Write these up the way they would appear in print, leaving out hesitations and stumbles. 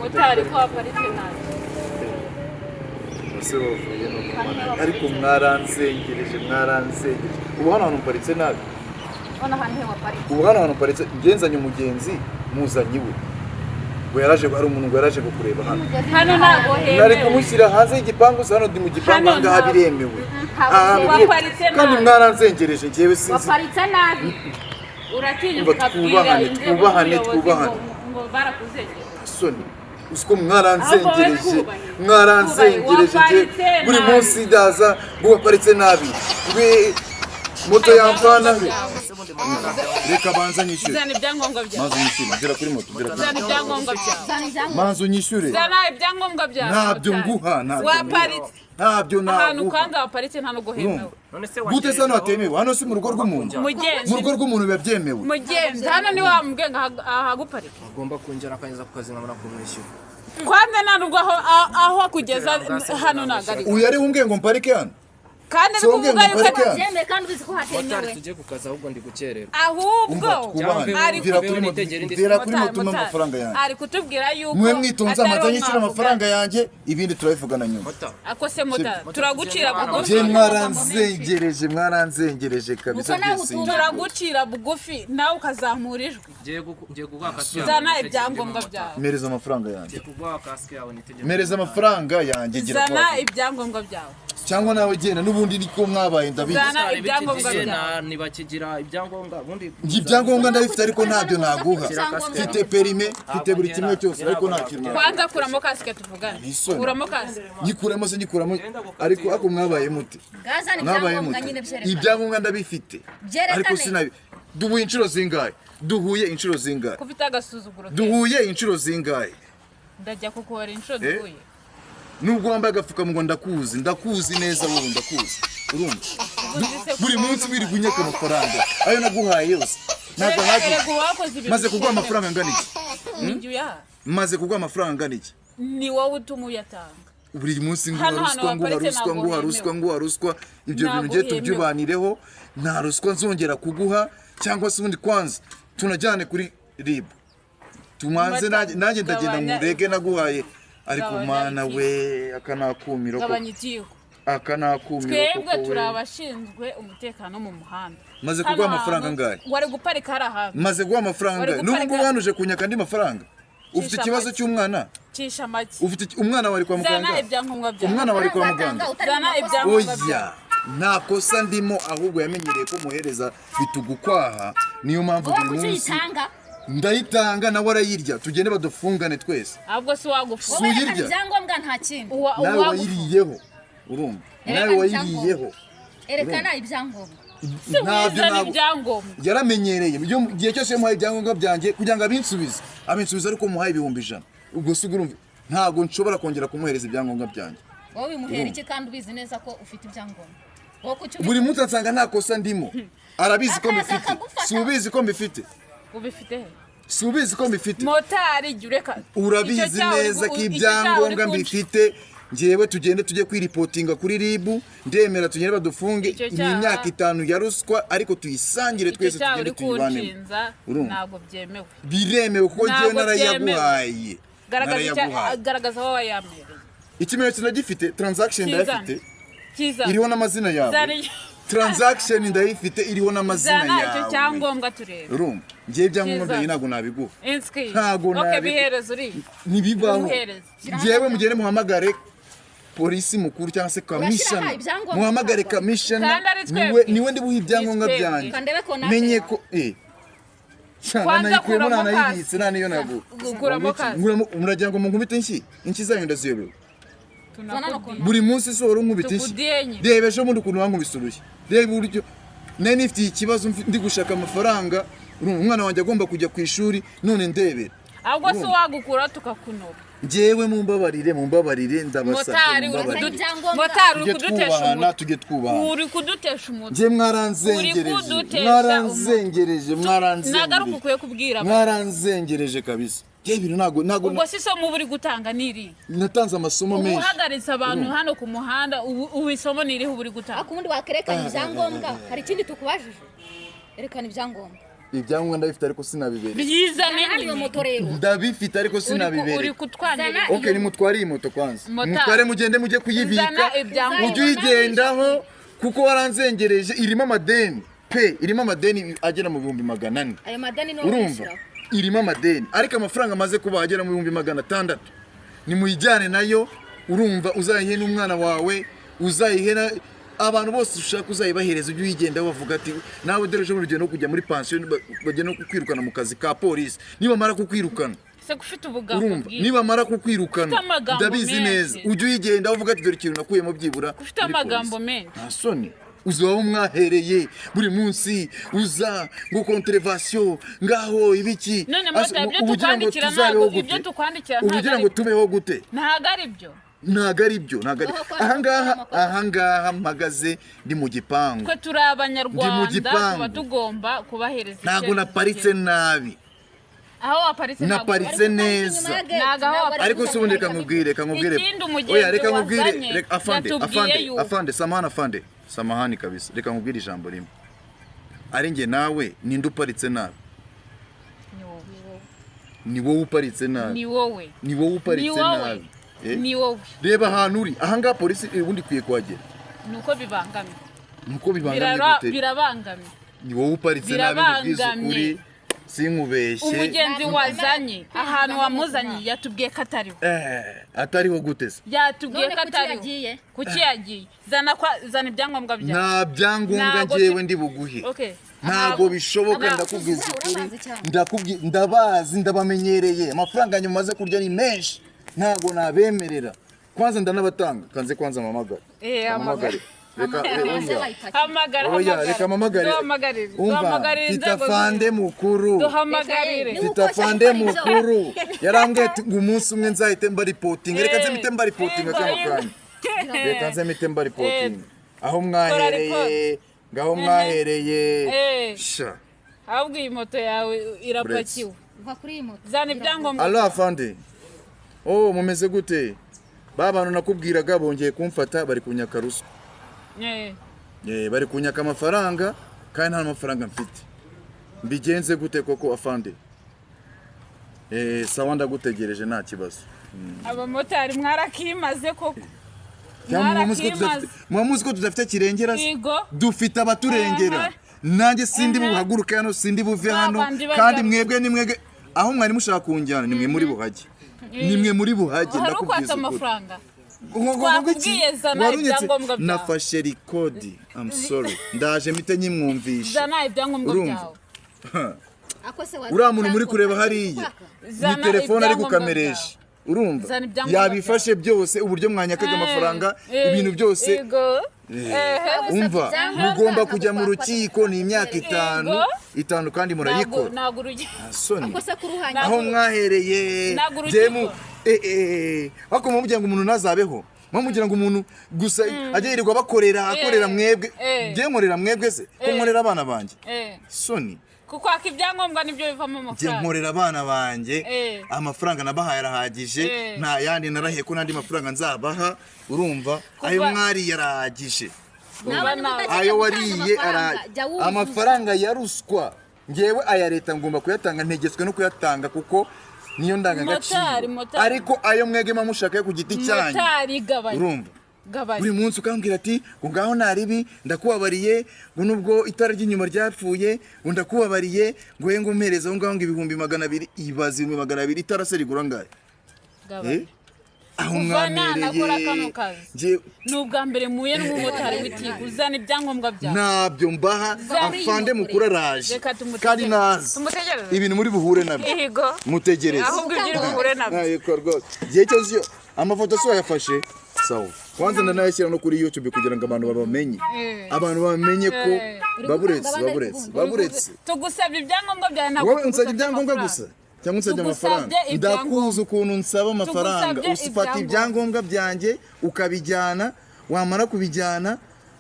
Motari, ko waparitse nabi. Ese bavuye no mu mana, ariko mwaranzengereje, mwaranzengereje. Ubu hano hantu mparitse nabi? Ubona ahantu he waparitse? Ubu hano hantu mparitse, ngenzanye umugenzi, muzanye iwe, ngo yaraje, hari umuntu ngo yaraje kukureba hano. Hano ntabwo Nari hemewe. kumushyira hanze y'igipangu se? Hano ndi mu gipangu. Hano Aha ngaha ntabwo. biremewe. Ntabwo Aha byemewe. biremewe. Waparitse Kandi nabi. mwaranzengereje, njyewe sinzi. Waparitse nabi. Uratinya Umva, ukabwira twubahane, inzego twubahane, z'ubuyobozi twubahane. ngo barakuzengereje. Soni, uziko mwaranzengereje? Ahubwo wowe twubahe. Mwaranzengereje njye. Waparitse Buri nabi. munsi ndaza ngo waparitse nabi, ngwe moto yamvana he. Reka banza nyishyure. Zana ibyangombwa byawe. Manza unyishyure, gera kuri moto, gera kuri Zana ibyangombwa byawe. Zana ibyangombwa. Manza unyishyure. Zana ibyangombwa byawe. Ntabyo Motari. nguha, ntabyo nguha. Waparitse Ntabyo ahantu naguha. kandi waparitse nta nubwo hemewe. None se Gute se hano hatemewe? Hano si mu rugo rw'umuntu? Mugenzi. Mu rugo rw'umuntu biba byemewe. Mugenzi, hano ni wa mubwiye ngo ahaguparike. Agomba kongera akageza ku kazi nkabona kumwishyura. Kwanza nta nubwo aho kugeza hano ntabwo ari Uyu ari umbwiye ngo mparike hano. Kandi ari Si wowe kuvuga ngo yuko mparike hano? Byemewe kandi ubizi ko Motari, hatemewe. tujye ku kazi, ahubwo ndi gukererwa. Ahubwo Umva, twubahane. Ari Mvira kuri moto, nitegera indi mvira kuri Motari, moto, umpe motari. amafaranga yanjye. Ari kutubwira yuko Mwe mwitonze, atariho amaza nyishyura mwavuga. amafaranga yanjye, ibindi turabivugana nyuma. Mota. Ako se motari, turagucira bugufi. Njye mwaranzengereje, mwaranzengereje kabisa. Kuko nawe Byose. utuba. Turagucira bugufi nawe ukazamura ijwi. Ngiye kuguha kasike yawe. Zana nitegere ibyangombwa indi byawe. Mpereza amafaranga yanjye. Ngiye kuguha kasike yawe nitegere. Mpereza amafaranga yanjye, gira Zana vuba. ibyangombwa byawe. Cyangwa nawe genda, n'ubundi niko mwabaye, ndabizi. Zana ibyangombwa byawe. Ntibakigira ibyangombwa ubundi. Njye ibyangombwa ndabifite, ariko ntabyo naguha. Ibyangombwa. Mfite permis, mfite buri kimwe cyose, ariko nta kintu naguha. Kwanza kuramo kasike tuvugane. Isoni. Kuramo kasike. Nyikuramo se? Nyikuramo, ariko mwabaye mute? Gazana Mwabaye ibyangombwa mute? nyine, byerekane. Ibyangombwa ndabifite. Byerekane. Ariko sinabi, duhuye inshuro zingahe? Duhuye inshuro zingahe? Ko ufite agasuzuguro kenshi. Duhuye inshuro zingahe? Ndajya kukubara inshuro Eh? duhuye. Nubwo wambaye agapfukamunwa, ndakuzi, ndakuzi neza wowe, ndakuzi, urumva? Ubundi se Buri munsi wirirwa unyaka amafaranga ayo naguhaye yose ntabwo Erega, ahagije. erega uwakoze ibintu Maze kuguha amafaranga angana iki? Ni uyaha. Maze kuguha amafaranga angana iki? Ni wowe utuma uyatanga. Buri munsi nguha Hano hantu ruswa, nguha waparitse ruswa, ntabwo nguha hemewe. ruswa, nguha ruswa. Ibyo bintu Ntabwo ngiye hemewe. tubyubanireho, nta ruswa nzongera kuguha. Cyangwa se ubundi kwanza tunajyane kuri RIB, tumanze. Mata, Nanjye ndagenda gabanya nkurege naguhaye, ariko gabanya mana itiku. we, aka ni akumiro koko. Gabanya itiku. Aka ni akumiro Twebwe koko turi we. abashinzwe umutekano mu muhanda. Maze Hano kuguha amafaranga hantu angahe? wari guparika hari ahantu. Maze guha amafaranga Wari angahe? N'ubu ngubu guparika- wanuje kunyaka andi mafaranga? Ufite Cisha ikibazo make. cy'umwana? Cisha make. Ufite umwana wari kwa Zana muganga? ibyangombwa byawe. Umwana wari kwa muganga? Utari mu Zana makosa. ibyangombwa Oya, byawe. nta kosa ndimo, ahubwo yamenyereye ko muhereza bitugukwaha, niyo mpamvu Wowe buri kuki munsi. uyitanga? Ndayitanga, nawe arayirya, tugende badufungane twese. Ahubwo si wagufunga. Wowe erekana Suyirya. ibyangombwa, nta kindi. Nawe wayiriyeho, urumva? Nawe Erekana wayiriyeho. Erekana ibyangombwa. Si Ntabyo wizana ntabwo ibyangombwa. yaramenyereye. Iyo gihe cyose iyo muhaye ibyangombwa byanjye kugira ngo abinsubize, abinsubize ariko muhaye 100,000. Ubwo si urumva, ntabwo nshobora kongera kumuhereza ibyangombwa byanjye. Wowe bimuhera iki kandi ubizi neza ko ufite ibyangombwa? Wowe kuki Buri munsi ansanga nta kosa ndimo, arabizi ko Akaza mbifite. akagufata. Si ubizi ko mbifite? Ubifite he? Si ubizi ko mbifite? Motari, jya ureka. Urabizi Icyo cyaha uri neza ko icyo cyaha uri ibyangombwa kunca. mbifite. Ngewe tugende tujye kwiripotinga kuri RIB, ndemera tugende badufunge. Icyo Ni cyaha- imyaka 5 ya ruswa, ariko tuyisangire Icyo twese, cyaha tugende uri tuyibanemo. kunshinza Urumva? ntabwo byemewe. Biremewe kuko ngewe Ntabwo narayaguhaye. Garagaza Narayaguhaye. garagaza aho wayamereye. Ikimenyetso ndagifite, transaction Kizana. ndayifite. Kizana. Iriho n'amazina yawe. Zana Transaction ndayifite, iriho n'amazina Zana icyo yawe. cyangombwa turebe. Urumva, ngewe ibyangombwa Kizana. byanjye ntabwo nabiguha. Inswi. Ntabwo Okay, bihereza uri. Ntibibaho. Bimuhereze. Ngewe mugende muhamagare polisi mukuru cyangwa se Urashyira kamishana. aha ibyangombwa Muhamagare ntabwo. kamishana. Kandi ari twebwe. Niwe ndibuha ibyangombwa Ni twebwe. byanjye. Kandebe ko natwe Menye yawe. ko Sha, Kwanza nanayikuyemo, kuramo nanayibitse, nta niyo naguha. Kuramo kasi. Muragira ngo munkubite inshyi? Inshyi zanyu ndaziyobewe. Tunakudiye. Buri munsi si wari unkubita inshyi? Tukudiye nyine. Reba ejo bundi ukuntu wankubise urushyi. Reba uburyo nari nifitiye ikibazo, ndi gushaka amafaranga, urumva, umwana wanjye agomba kujya ku ishuri, none ndebera. Ahubwo si wagukura tukakunoba. Njyewe mumbabarire, mumbabarire, ndabasabye. Motari, uri Mumbabarire. Ibyangombwa. Motari, uri Tujye kudutesha twubahana, umutwe. tujye twubahana. Uri kudutesha umutwe. Njye mwaranzengereje. Uri kudutesha. Mwaranzengereje, Nagaruka mwaranzengereje. ukwiye kubwira abantu. Mwaranzengereje kabisa. Njye ibintu ntabwo Ubwo si isomo uba uri gutanga ni irihe? Natanze amasomo Ubu menshi. uhagaritse abantu hano ku muhanda, ubu isomo ni irihe uba uri gutanga? Ariko ubundi wakerekana ibyangombwa, hari ikindi tukubajije? Erekana ibyangombwa. Ibyangombwa ndabifite ariko sinabibereka. Byizane Zana hano iyo nyine. moto rero. Ndabifite ariko Uri sinabibereka. kutwanira. Zana. Okay, nimutware iyi moto kwanza. Motari. Mutware, mugende mujye kuyibika. Zana ibyangombwa. Ujye uyigendaho kuko waranzengereje. Irimo amadeni pe, irimo amadeni agera mu 400,000. Ayo madeni ni Urumva, irimo amadeni, ariko amafaranga amaze kuba agera mu 600,000. Nimuyijyane nayo, urumva, uzayihe n'umwana wawe, uzayihe na abantu bose ushaka, uzayibahereza. Ujye uyigendaho bavuga ati nawe dore ejo bundi ugiye no kujya muri pansiyo, bagiye no kukwirukana mu kazi ka polisi. Nibamara kukwirukana, Se ufite ubugambo urumva, bwinshi. nibamara kukwirukana, Ufite amagambo ndabizi menshi. neza, ujye uyigendaho uvuga ati dore ikintu nakuyemo byibura Ufite muri amagambo polisi. menshi. Nta soni, uzi aho mwahereye buri munsi uza ngo contravention, ngaho ibiki. None Ase, motari, ibyo ubu ugira ngo tukwandikira tuzabeho ntabwo gute? ibyo tukwandikira Ubu ntabwo ugira ari ngo byo. tubeho gute? Ntabwo ari byo. Ntabwo ari byo, ntabwo ari Aho kwa- ahangaha. amakosa. Ahangaha mpagaze ndi mu gipangu. Twe turi Ndi mu Abanyarwanda, gipangu. tuba tugomba kubahiriza Ntabwo icyerekezo. naparitse nabi. Aho waparitse ntabwo Naparitse neza. Ntabwo aho waparitse. Ariko se ubundi reka nkubwire, reka nkubwire. Ikindi, umugenzi Oya, reka nkubwire. wazanye Reka afande, yatubwiye afande, yuko- afande, samahani afande, samahani kabisa. Reka nkubwire ijambo rimwe: ari njye nawe, ninde uparitse nabi? Ni wowe. Ni wowe uparitse nabi. Ni wowe. Ni wowe Ni uparitse wowe. nabi. Eh? Ni wowe. Reba ahantu uri ahangaha, polisi ubundi ikwiye kuhagera. Ni uko bibangamye. Nuko bibangamye gute? Birabangamye. Ni wowe uparitse nabi, nkubwize Birabangamye. ukuri, sinkubeshye. Umugenzi wazanye, ahantu wamuzanye, yatubwiye ko atariho. Eh, atariho gute se? Yatubwiye None ko kuki atariho. yagiye? Kuki yagiye? Zana kwa, zana ibyangombwa byawe. Nta byangombwa. Ntabwo Njyewe ndi buguhe. Okay. Ntabwo bishoboka, Ntabwo- ndakubwiza ukuri. Urabazi cyane. Ndabazi, ndabamenyereye. Amafaranga yanyu mumaze kurya ni menshi, ntabwo nabemerera. Kwanza ndanabatanga, kanze kwanza mpamagare. Eh, Mpamagare. Reka, oya. Hamagara. Oya, Hamagara. reka mpamagare. Duhamagarire. Umva, Duhamagarire mfite inzego afande mukuru. Duhamagarire. Reka, Mfite afande mukuru, yarambwiye ati ngo umunsi umwe nzahite mbaripotinga. Reka nze mpite mbaripotinga kano kanya, reka nze mpite mbaripotinga aho mwahereye, ngaho mwahereye. Sha. Ahubwo iyi moto yawe irapakiwe. Va kuri iyi moto. Zana ibyangombwa. Alo afande, oh, mumeze gute? Ba bantu nakubwiraga bongeye kumfata, bari kunyaka ruswa. Bari kunyaka amafaranga kandi nta mafaranga mfite. Mbigenze gute koko afande? Sawa, ndagutegereje, nta kibazo. Abamotari mwarakimaze koko. Cyangwa muba muzi ko Mwarakimaze. muba muzi ko tudafite kirengera se? Yego. Dufite abaturengera. Aha. Nanjye sindi buhaguruke hano, sindi buve Ba hano. bandi bajya- Kandi mwebwe ni mwebwe aho mwari mushaka kunjyana, nimwe muri buhage, nimwe muri buhage. Hari Ndakubwiza ukwatse ukuri. amafaranga. Ngo iki? Twakubwiye zana Warunyetse? ibyangombwa byawe. Nafashe record, I'm sorry, ndaje mpite nyimwumvisha. Zana ibyangombwa Urumva? byawe. Ako se Uriya muntu muri kureba hariya ni Zana telefone ari ibyangombwa gukameresha, urumva, Zana ibyangombwa. yabifashe byose, uburyo mwanyakaga amafaranga, ibintu byose. Yego. Ehe. Umva, Ibyangombwa mugomba ntabwo kujya mu twakwata. rukiko, ni imyaka 5, Yego. 5 kandi Ntabwo murayikora. ntabwo urugero. Nta soni. Ako se kuruhanya. Aho mwahereye. Ntabwo urukiko. Jemu ariko mugira ngo umuntu ntazabeho, mugira ngo umuntu gusa ajye yirirwa bakorera, akorera mwebwe. Njye nkorera mwebwe se ko nkorera abana banjye? Soni. Kukwaka ibyangombwa nibyo bivamo Njye amafaranga. nkorera abana banjye. Eh. Amafaranga nabahaye arahagije. Eh. Nta yandi, narahiye ko n'andi mafaranga nzabaha, urumva, ayo mwariye arahagije. Nawe niba udashaka Ayo gutanga wariye amafaranga, ara jya wuzuza. Amafaranga ya ruswa, ngewe aya leta ngomba kuyatanga, ntegetswe no kuyatanga kuko niyo ndangagaciro. Motari, motari. Ariko ayo mwebwe mushaka yo ku giti cyanyu, Motari, gabanya. urumva, Gabanya. buri munsi ukambwira ati ngo ngaho naribi, ndakubabariye, ngo nubwo itara ry'inyuma ryapfuye, ngo ndakubabariye, ngo ye, ngo umpereze aho ngaho ngo 200,000. Ibaze, 200,000, itara se rigura angahe? Gabanya. Eh? Aho Kuva nanakora mwamereye. kano kazi, ni ubwa mbere muhuye n'umumotari w'itiku. Uzana ibyangombwa byawe. Ntabyo mbaha. Afande mukuru araje. Reka tumutegereze. Kandi naza Tumutegereze. ibintu muri buhure nabyo. Yego. Mutegereze. Ahubwo ibyo uri buhure nabyo. Ntabwo rwose igihe cyose iyo amafoto si wayafashe, sawa. Kwanza ndanayashyira no kuri YouTube kugira ngo abantu babamenye, abantu bamenye ko Eh. baburetse, Uri gutanga. baburetse, baburetse. Tugusabye ibyangombwa byawe, ntabwo Wowe unsabye tugusabye ibyangombwa amafaranga. gusa cyangwa unsabye Tugusabye amafaranga? ibyangombwa. Ndakuzi ukuntu nsaba amafaranga. Tugusabye Ufata ibyangombwa. ibyangombwa byanjye ukabijyana, wamara kubijyana,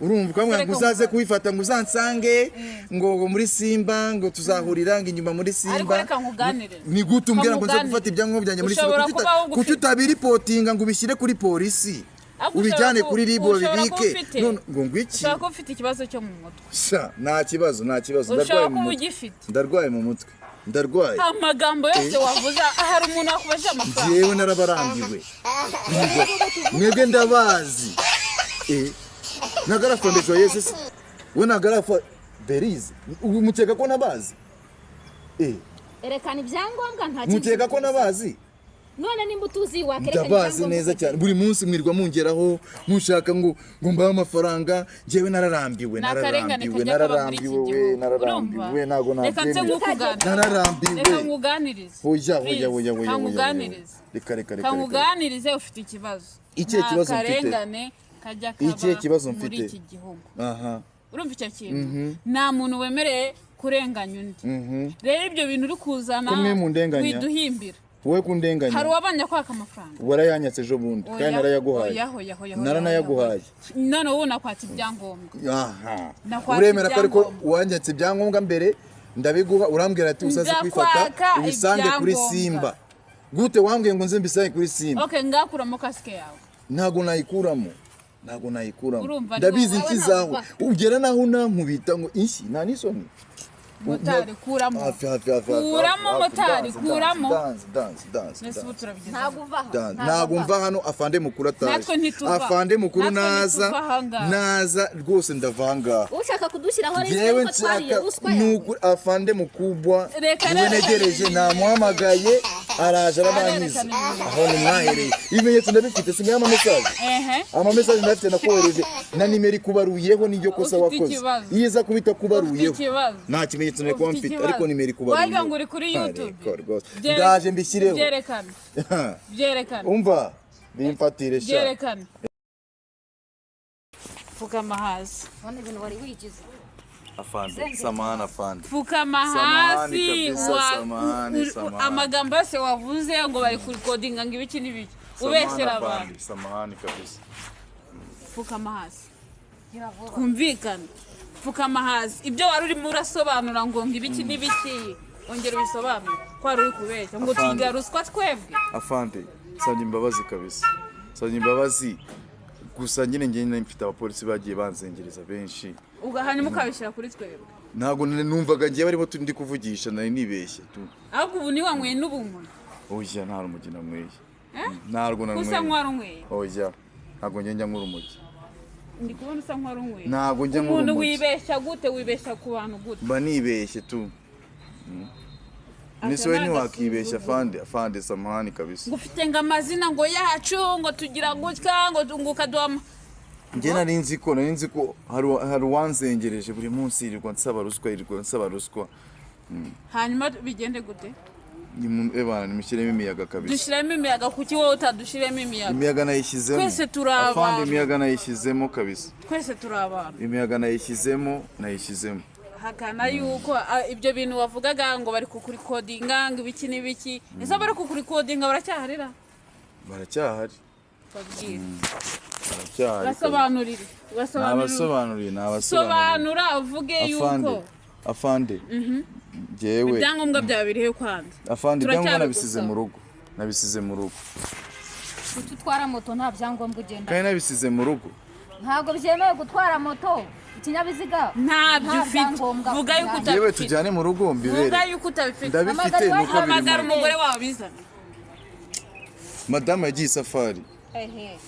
urumva, ukambwira ngo Reka uzaze nkubaze. kubifata, ngo uzansange ngo muri Simba, ngo tuzahurira ngo inyuma muri Simba. Ariko reka nkuganire. Ni gute umbwira ngo nze Nkuganire. gufata ibyangombwa byanjye muri Simba? Ushobora Kuki kuba kuki utabiripotinga ngo ubishyire kuri polisi? Ahubwo Ubijyane ushobora kuri RIB ushobora kuba babibike. ufite- None ngo ngwiki? Ushobora kuba ufite ikibazo cyo mu mutwe. Sha, nta kibazo, nta kibazo. Ushobora Ndarwaye mu kuba mutwe. ugifite. Ndarwaye mu mutwe, ndarwaye. Amagambo yose wavuze, hari umuntu wakubajije amafaranga? Njyewe narabarambiwe. Mwebwe ndabazi. Ntabwo ari afande Joyeuse se? We ntabwo ari afa Berize? Ubu mukeka ko nabazi? Erekana ibyangombwa, nta kindi. Mukeka ko nabazi? None nimba utuzi, wakerekana Ndabazi ibyangombwa neza ukagenda. cyane. Buri munsi mwirwa mungeraho mushaka ngo mbahe amafaranga. Njyewe nararambiwe. Ni akarengane Nararambiwe. kajya kaba muri iki Nararambiwe we. gihugu. Nararambiwe. Urumva? Ntabwo Reka nse nabyemera. nkukuganirize. Nararambiwe. Reka nkuganirize. Hoya, hoya, Please, hoya, hoya, hoya, hoya. kankuganirize. Reka, reka, reka, reka. Kankuganirize, ufite ikibazo. Ikihe Nta kibazo mfite? karengane kajya kaba Ikihe kibazo muri mfite? iki gihugu. Aha. Urumva icyo kintu? Nta muntu wemereye kurenganya undi. Rero ibyo bintu uri kuzana, Kumwe mu ndenganya. widuhimbira. Wowe kundenganya. Hari uwabanje kwaka amafaranga? Warayanyatse ejo bundi kandi Oya, narayaguhaye. oya, oya, oya, oya, Naranayaguhaye. oya. None wowe nakwatse ibyangombwa. Aha. Nakwatse Uremera ko ariko ibyangombwa. wanyatse ibyangombwa mbere, ndabiguha, urambwira ati usaze kwifata Ndakwaka ubisange kuri ibyangombwa. Simba. Gute wambwiye ngo nze mbisange kuri Simba? Okay, ngakuramo kasike yawe. Ntabwo nayikuramo, ntabwo nayikuramo. Urumva Ndabizi wowe inshyi zawe. Ugera naho unankubita ngo inshyi, nta n'isoni. Motari, kuramo. Hafi, hafi, hafi, hafi. Kuramo, Hafi, motari, dance, kuramo. dance, dance, dance, Mbese ubu dance. turabigeza. Ntabwo uva aha. Dance. Ntabwo mva hano afande mukuru ataje. Natwe ntituva. Afande mukuru Natwe naza, ntituva ahangaha. naza rwose ndava ahangaha. Ushaka kudushyiraho risike Jewe kuko twariye nshaka ruswa yawe. nuko afande mukubwa Reka niwe rero. negereje, namuhamagaye araje arabankiza. Arerekana. Aho nimwahereye, ibimenyetso ndabifite, singaye ama message. Ehe. Ama message ndayafite nakohereje na nimero ikubaruyeho, niryo kosa Ufite wakoze. ikibazo. Iyo iza kuba itakubaruyeho, Ufite ikibazo. nta kimenyetso nari kuba Ufite mfite, ikibazo. ariko nimero ikubaruyeho. Wagira ngo uri kuri YouTube. Ariko rwose ndaje mbishyireho. Byerekana, byerekana. Umva, bimfatire sha. Byerekana. Pfukama hasi. None ibintu wari wigize. Afande, samahani afande. Pfukama Samahani hasi. kabisa, samahani, samahani. Amagambo yose wavuze ngo bari kurikodinga, ngo ibiki n'ibiki, ubeshyera abantu. Samahani kabisa. Pfukama hasi. Gira vuba. Twumvikane, pfukama hasi. Ibyo wari urimo urasobanura ngo ibiki n'ibiki, ongera ubisobanure ko wari uri kubeshya ngo Afande. turya ruswa twebwe. Afande, nsabye imbabazi kabisa, nsabye imbabazi. Gusa nyine njye nari mfite abapolisi bagiye banzengereza benshi. Ubwo hanyuma ukabishyira kuri twebwe. Ntabwo numvaga ngiye barimo ndi kuvugisha, nari nibeshye tu. Ahubwo ubu ntiwanyweye n'ubumuntu. Oya, nta rumogi nanyweye, ntarwo Usa nanyweye. nk'uwarunyweye. Oya, ntabwo njye njya nk'urumogi. Ndi kubona usa nk'uwarunyweye. Ntabwo njya Umuntu nk'urumogi. wibeshya gute? Wibeshya ku bantu gute? Mba nibeshye tu. Nese we ntiwakibeshya afande? Afande, samahani kabisa. Ngo ufite ngo amazina ngo yacu, ngo tugira gutya, ngo ukaduha Njye nari nzi ko hari uwanzengereje buri munsi, yirirwa nsaba ruswa, yirirwa nsaba ruswa. Hanyuma bigende gute? Ebana, nimushyiremo imiyaga kabisa. Dushyiramo imiyaga kuki? Wowe utadushyiremo imiyaga. Imiyaga nayishyizemo. Twese turi Afande, abantu. imiyaga nayishyizemo kabisa. Twese turi abantu. Imiyaga nayishyizemo, nayishyizemo. Hakana yuko ibyo bintu wavugaga ngo bari kukurikodinga, ngo ibiki n'ibiki, ese bari kukurikodinga baracyaharira? Baracyahari. Babwire. Baracyahari kabisa. Basobanurire, basobanurire. Nabasobanuriye, nabasobanuriye. Sobanura uvuge Afande, yuko afande, njyewe ibyangombwa byawe birihe kwanza? Afande, ibyangombwa nabisize Turacyabigusaba. mu rugo, nabisize mu rugo. Kuki utwara moto nta byangombwa ugenda? Kandi nabisize mu rugo. Ntabwo byemewe gutwara moto, ikinyabiziga, Ntabyo nta ufite. byangombwa Vuga yuko ujyanye. Yewe, utabifite. tujyane mu rugo mbibere. Vuga yuko utabifite. Ndabifite, Hamagara nuko biri mu Hamagara rugo. umugore wawe bizana. Madamu yagiye isafari. Ehe.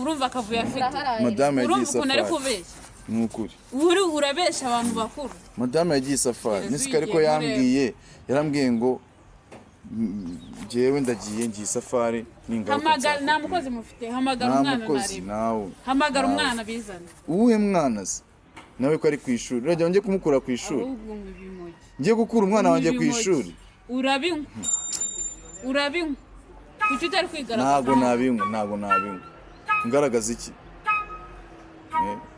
Urumva akavuyo afite. Uraharaye. Madamu yagiye Urumva ukuntu ari isafari. kubeshya? Ni ukuri. Uri urabeshya abantu bakuru. Madamu yagiye isafari. Yezu Nisika ariko yigiye. yambwiye, yarambwiye ngo njyewe ndagiye, ngiye isafari, ningaruka Hamagara. nzakubwira. Nta mukozi mufite? Hamagara Nta umwana. mukozi. Nareba. Nawe. Hamagara Nawe. umwana bizana. Uwuhe mwana se? Nawe ko ari ku ishuri, urajya njye kumukura ku ishuri? Ahubwo ngo ibimogi. Ngiye gukura umwana wanjye ku Ibimogi. ishuri? Urabinywa, urabinywa. Kuki utari kwigaragaza? Ntabwo nabinywa, ntabwo nabinywa. Ngaragaza iki?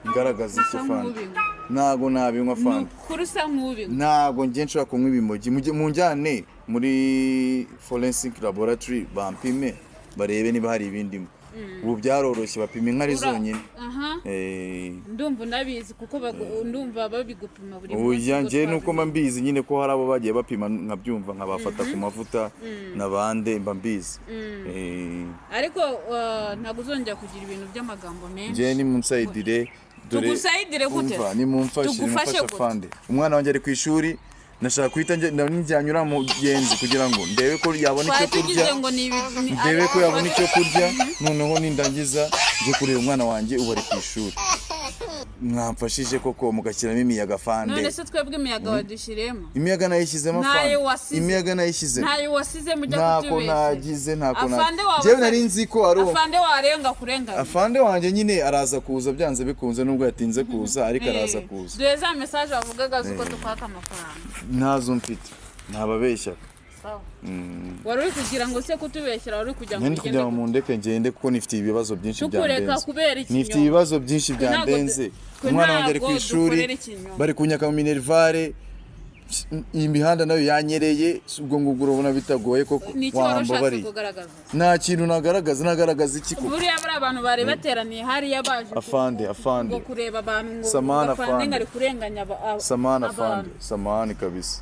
Ngaragaza iki Usa afande? nk'ubinywa. Ntabwo nabinywa Ni afande. ukuri usa nk'ubinywa. Ntabwo njye nshobora kunywa ibimogi. Munjyane muri forensic laboratory bampime, barebe niba hari ibindimo. Ubu byaroroshye, bapima inkari zonyine. Aha. Ndumva unabizi kuko ndumva babigupima buri munsi. Oya, njye nuko mba mbizi nyine ko hari abo bagiye bapima nkabyumva, nkabafata ku mavuta n'abande, mba mbizi. Ariko ntabwo uzongera kugira ibintu by'amagambo menshi. Njye ni munsayidire dore. Tugusayidire gute? Umva, nimumfashe. Tugufashe Nimumfashe gute? afande. Umwana wanjye ari ku ishuri, nashaka guhita njyanyura mu mugenzi kugira ngo ndebe ko yabona icyo Twari tugize kurya. ngo ni Ndebe ko yabona icyo kurya, noneho nindangiza njye kureba umwana wanjye ubu ari ku ishuri. Mwamfashije koko mugashyiramo imiyaga afande. None se twebwe imiyaga wadushyiriyemo? Imiyaga nayishyizemo afande. Ntayo wasize. Imiyaga nayishyizemo. Ntayo wasize, mujya Ntako kutubeshyera. nagize, ntako Afande wawe njyewe nari nzi ko ari uwo. Afande warenga kurengana. Afande wanjye nyine araza kuza byanze bikunze, nubwo yatinze kuza ariko araza kuza. Dore za message wavugaga z'uko tukwaka amafaranga. Ntazo mfite, ntababeshyaga. Sawa. Wari uri kugira ngo se kutubeshyera, wari uri kugira ngo Nari kugira ngo ugende mundeke ngende kuko nifitiye ibibazo byinshi Tukureka byandenze. kubera ikinyoma. Nifitiye ibibazo byinshi Twe ntabwo byandenze. Twe Umwana wanjye ari ku ntabwo ishuri, dukorera ikinyoma. bari kunyaka mu minerivare, iyi mihanda nayo yanyereye, ubwo ngubwo urabona bitagoye koko? Ni iki wari ushatse Wambabariye. kugaragaza? Nta kintu nagaragaza, nagaragaza iki koko? Buriya buriya abantu bari bateraniye hariya baje Afande, afande. ngo kureba abantu ngo Samana, ngo afande afande. ngo ari kurenganya Samahani abantu. afande, samahani kabisa,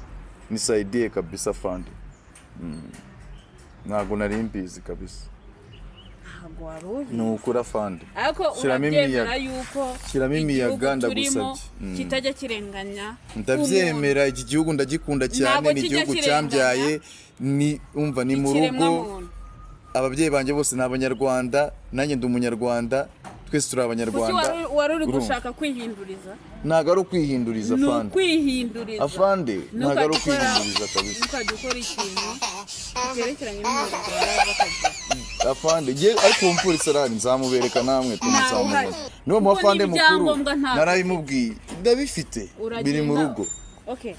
nisaidie kabisa afande. Ntabwo nari mbizi kabisa. Ntabwo wari ubizi. Ni ukuri afande. Ariko Shyiramo urabyemera imiyaga. yuko Shyiramo imiyaga, igihugu turimo ndagusabye. kitajya kirenganya Ndabyemera, iki gihugu ndagikunda cyane. Ntabwo Ni kijya igihugu kirenganya. cyambyaye, ni umva ni mu rugo. Ikiremwamuntu. Ababyeyi banjye bose ni Abanyarwanda, nanjye ndi Umunyarwanda, twese turi Kuki Abanyarwanda. wari uri Urumva? gushaka kwihinduriza? Ntabwo ari ukwihinduriza Ni afande. ukwihinduriza. Afande, ntabwo ari Ntukajya ukora- ukwihinduriza kabisa. Ntukajya ukora ikintu cyerekeranye n'Umunyarwanda bakagira. Afande nge ariko uwo mupolisi arahari, nzamubereka namwe Ntawe uhari. tuzamubona. Niwo Kuko mufande mukuru n'ibyangombwa ntabwo narabimubwiye, ndabifite biri mu Uragenda- rugo. Okay.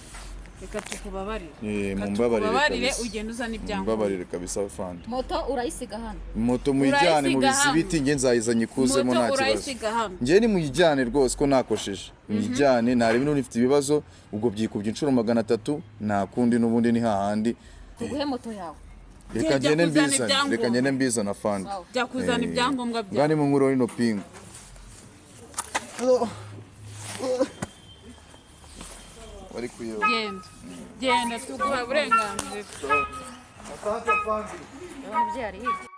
Reka tukubabarire. Eh, Reka mumbabarire tukubabarire kabisa. ugende uzane ibyangombwa. Mumbabarire kabisa afande. Moto urayisiga hano. Moto muyijyane mu Urayisiga hano. bizibiti, nge nzayizanye ikuzemo Moto nta kibazo. urayisiga hano. Nge nimuyijyane rwose ko nakosheje, muyijyane ntarebe n'ubu nifite ibibazo, ubwo byikubye inshuro 300, nta kundi n'ubundi ni hahandi. Tuguhe moto yawe. Reka Jya ngende kuzana mbizane, ibyangombwa. reka ngende mbizane afande. Jya kuzana ibyangombwa byawe. Ngani mu nkuru rino pingu. Bari kuyoba. Genda. Genda tuguha uburenganzira. Asante afande. Umubyeyi ari hirya.